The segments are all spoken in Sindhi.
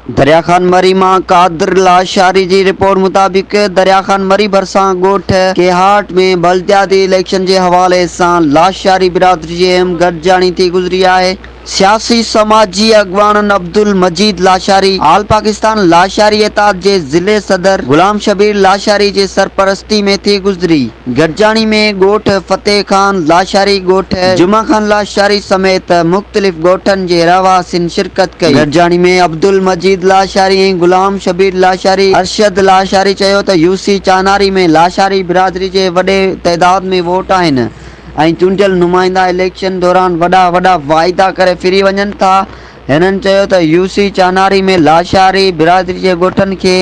دريا خان مري مان قادر لاشاري جي رپورٽ مطابق دريا خان مري ڀرسان ڳوٺ ڪيهاٽ ۾ بلدياتي اليڪشن جي حوالي سان لاشاري برادري جي اهم گڏجاڻي ٿي گذري آهي. سياسي سماجي اڳواڻن عبدالمجيد لاشاري، آل پاڪستان لاشاري اتحاد جي ضلعي صدر غلام شبير لاشاري جي سرپرستي ۾ ٿي گذري. گڏجاڻي ۾ ڳوٺ فتح خان لاشاري، ڳوٺ جمعه خان لاشاري سميت مختلف ڳوٺن جي رهواسين شرڪت ڪئي. گڏجاڻي ۾ عبدالمجيد لاشاري ۽ غلام شبير لاشاري، ارشد لاشاري چيو ته يو سي چاناري ۾ لاشاري برادري جي وڏي تعداد ۾ ووٽ آهن ۽ چونڊيل نمائندا اليڪشن دوران وڏا وڏا واعدا ڪري ڦري وڃن ٿا. هنن چيو ته يو سي چاناري ۾ لاشاري برادري جي ڳوٺن کي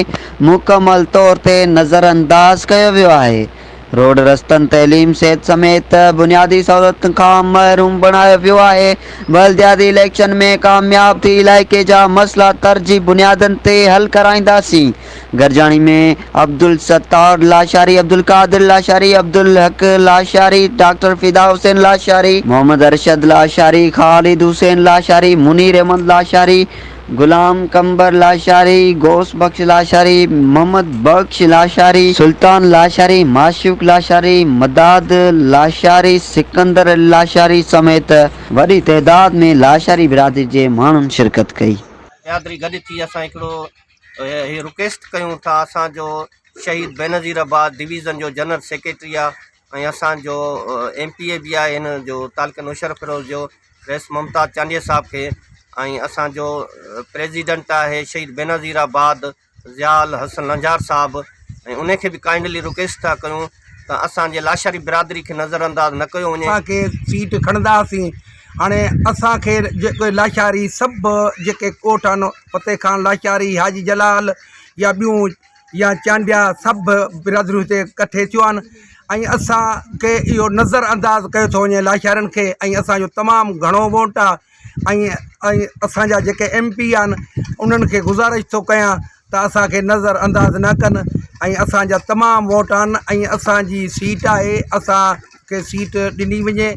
مڪمل طور تي نظرانداز ڪيو ويو آهي، روڊ رستن، تعليم، صحت سميت بنيادي سهولتن کان محروم بڻايو ويو آهي، بلدياتي اليڪشن ۾ ڪامياب ٿي علائقي جا مسئلا ترجيح بنيادن تي حل ڪرائينداسين، گڏجاڻي ۾ عبدالستار لاشاري، عبدالقادر لاشاري، عبدالحق لاشاري، ڊاڪٽر فدا حسين لاشاري، محمد ارشد لاشاري، خالد حسين لاشاري، منير احمد لاشاري، غلام قمبر لاشاري، غوث بخش لاشاري، محمد بخش لاشاري، سلطان لاشاري، معشوق لاشاري، مداد لاشاري، سڪندر لاشاري سميت وڏي تعداد ۾ لاشاري برادري جي ماڻهن شرڪت ڪئي. برادري گڏ ٿي اسان هڪڙو هي رڪويسٽ ڪيون ٿا اسان جو شهيد بينظير آباد ڊويزن جو جنرل سيڪريٽري آ ۽ اسان جو ايم پي اي به آهي هن جو تعلقه نوشهروفيروز جو رئيس ممتاز چانڊيي صاحب کي ۽ اسان جو پريزيڊنٽ آهي شهيد بينظير آباد ضياء الحسن لنجار صاحب ۽ ان کي به ڪائنڊلي رڪويسٽ ٿا ڪيون ته اسان جي لاشاري برادري کي نظر انداز نه ڪيو وڃي. اسان کي سيٽ کڻنداسين هاڻي اسان کي جيڪي لاشاري سڀ جيڪي ڳوٺ آهن فتح خان لاشاري حاجي جلال يا ٻيون يا چانڊيا سڀ برادريون هتي ڪٺي ٿيون آهن ۽ اسان کي اهو نظر انداز ڪيو ٿو وڃي لاشارين کي ۽ اسان جو تمام گهڻو ووٽ آهي ۽ ۽ اسان جا جيڪي ايم پي آهن انهن کي گذارش ٿو ڪيان ته اسان کي نظر انداز نه ڪن ۽ اسان جا تمام ووٽ آهن ۽ اسان جي سيٽ آهي اسان کي سيٽ ڏني وڃي.